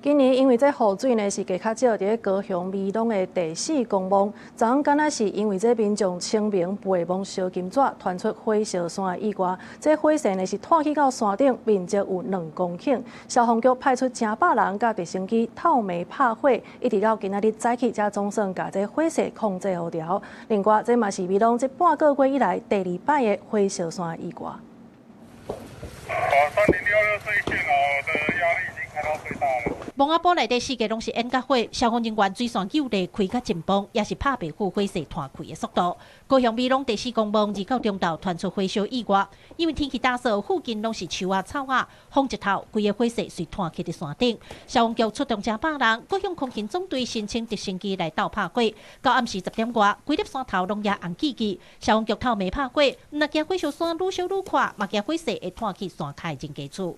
今年因為這雨水呢是加較少，佇咧高雄美濃的第四公墓，昨昏敢若是因為這民眾清明背摸燒金紙，傳出火燒山的意外。這火勢呢是湠去到山頂，面積有2公頃。消防局派出成百人佮直升機透暝拍火，一直到今仔日早起，才總算共這火勢控制予牢。另外，這嘛是美濃這半個月以來第二擺的火燒山意外。好，30664線哦的壓力已經開到最大了。墓仔埔內底四界攏是煙佮火，消防人員水線救力開甲真磅，也是拍袂赴火勢湠開的速度。高雄美濃第四公墓29中晝傳出火燒意外，因為天氣乾燥，附近攏是樹仔草仔，風一透，規个火勢隨湠去佇山頂。消防局出動成百人，閣向空勤總隊申請直升機來鬥拍火。到暗時10點外，規粒山頭攏猶紅記記。消防局透暝拍火，毋但驚火燒山愈燒愈快，嘛驚火勢會湠去山跤的人家厝。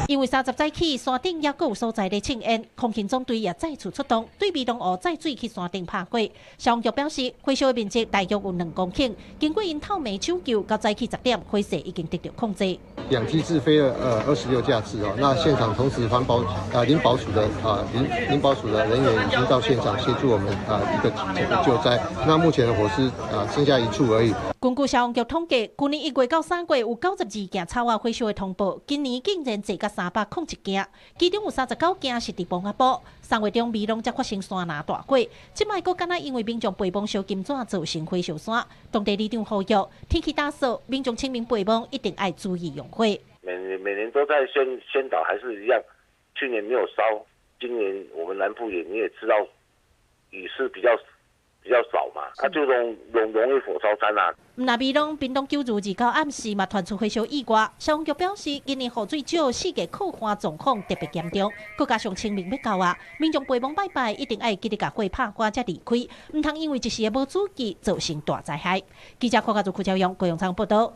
因為30早起，山頂猶閣有所在咧衝煙，空勤總隊也再次出動，對美濃湖載水去山頂拍火。消防局表示，火燒的面積大約有2公頃，經過𪜶透暝搶救，到早起10點，火勢已經得到控制。兩機次飛了26架次哦，那現場同時環保啊林保署的啊林林保署的人員已經到現場協助我們啊一個整個救災。那目前的火勢啊剩下一處而已。根據消防局統計，去年1月到3月有92件草仔火燒的通報，今年竟然濟甲301件，其中有39件是佇墓仔埔。3月中美濃才發生山林大火，這擺閣敢若因為民眾背摸燒金紙造成火燒山。當地里長呼籲，天氣乾燥，民眾清明背摸一定愛注意用火。每年都在宣導，還是一樣。去年沒有燒，今年我們南部也你也知道，雨是比較少嘛，啊就容易火燒山啊。毋但美濃屏東九如29暗時嘛傳出火燒意外，消防局表示，今年雨水少，四界洘旱狀況特別嚴重，閣加上清明欲到啊，民眾背摸拜拜一定愛記得共火拍乾才離開，毋通因為一時的無注意造成大災害。記者郭家祖、柯昭勇、高永昌報道。